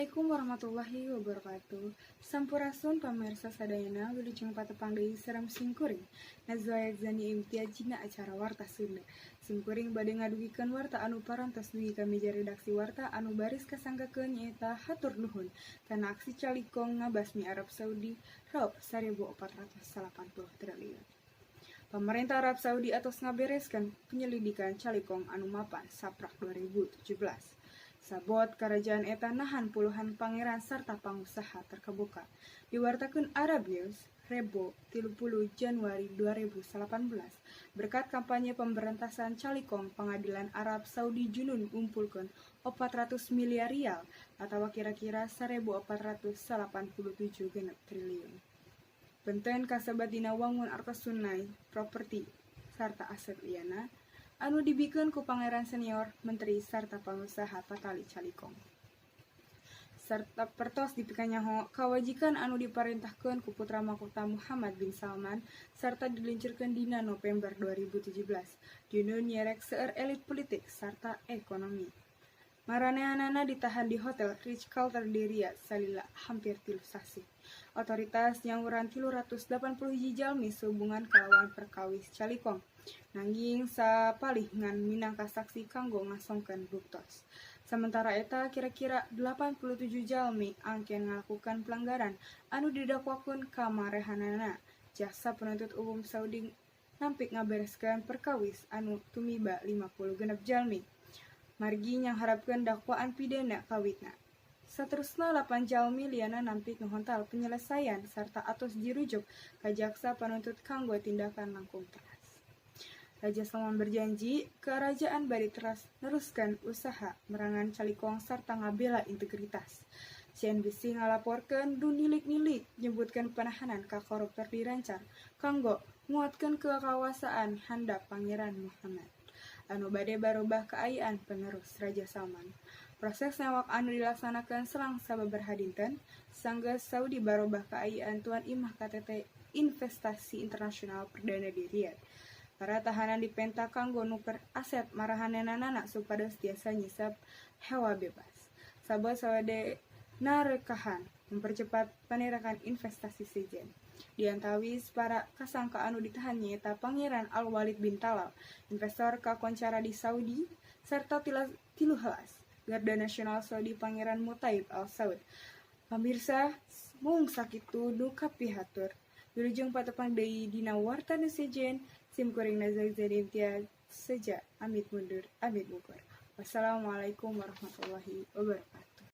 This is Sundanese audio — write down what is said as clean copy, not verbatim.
Assalamualaikum warahmatullahi wabarakatuh. Sampurasun, pamirsa sadayana. Wilujeng patepang deui sareng simkuring, Nazwa Zani Imtiaz, dina acara Warta Sunda. Simkuring bade ngadugikeun warta anu parantos dugi ka meja redaksi. Warta anu baris kasanggakeun nyaeta hatur nuhun kana aksi calikong ngabasmi Arab Saudi raup 1480 triliun. Pemerintah Arab Saudi atos ngabereskeun penyelidikan calikong anu mapan saprak 2017. Sabot kerajaan eta nahan puluhan pangeran serta pangusaha terkemuka. Diwartakeun Arab News, Rebo 30 Januari 2018, berkat kampanye pemberantasan calikong, pengadilan Arab Saudi junun ngumpulkeun 400 miliar riyal atau kira-kira 1487 genep triliun. Benten kasebat dina wangun artos tunai, properti, sarta aset liana anu dibikeun ku pangeran senior, menteri, sarta pangusaha patali calikong. Sarta pertos dipikanyaho kawajikan anu diparentahkeun ku putra mahkota Muhammad bin Salman sarta diluncurkeun dina November 2017 junun nyerek seueur elit politik sarta ekonomi. Maranehanana ditahan di Hotel Ritz-Carlton di Riyadh salila hampir 3 sasih. Otoritas nyawuran 381 jalmi sehubungan kalawan perkawis calikong. Nanging sapalih ngan minangka saksi kanggo ngasongkeun buktos. Sementara eta, kira-kira 87 jalmi angken ngalakukan pelanggaran anu didakwakeun ka marehanana. Jaksa penuntut umum Saudi nampik ngabereskeun perkawis anu tumiba 56 jalmi. Margi nyangharapkeun dakwaan pidana kawitna. Saterusna, 8 jalmi liana nampik ngahontal penyelesaian sarta atos dirujuk ka jaksa panuntut kanggo tindakan langkung teras. Raja Salman berjanji kerajaan bade teras neruskeun usaha merangan calikong sarta ngabela integritas. CNBC ngalaporkeun nu nilik-nilik nyebutkeun penahanan ka koruptor dirancang kanggo nguatkeun kekawasaan handap Pangeran Muhammad anu bade barobah kaayaan penerus Raja Salman. Proses newak anu dilaksanakeun selang sababaraha dinten sanggeus Saudi barobah kaayaan tuan imah KTT Investasi Internasional Perdana di Riyadh. Para tahanan dipenta kanggo nuker aset maranehanana supados tiasa nyisep hewa bebas. Sabot sawede narekahan mempercepat panerakan investasi sejen. Diantawis para kasangka anu ditahan nyaeta Pangeran Al Walid bin Talal, investor kakoncara di Saudi, serta tiluhelas Garda Nasional Saudi Pangeran Mutaib Al Saud. Pamirsa, mung sakitu nu kapihatur. Wilujeng patepang deui dina Warta nu sejen. Sim kuring, Nazwa Imtiaz, seja amit mundur, amit mungkur. Wassalamualaikum warahmatullahi wabarakatuh.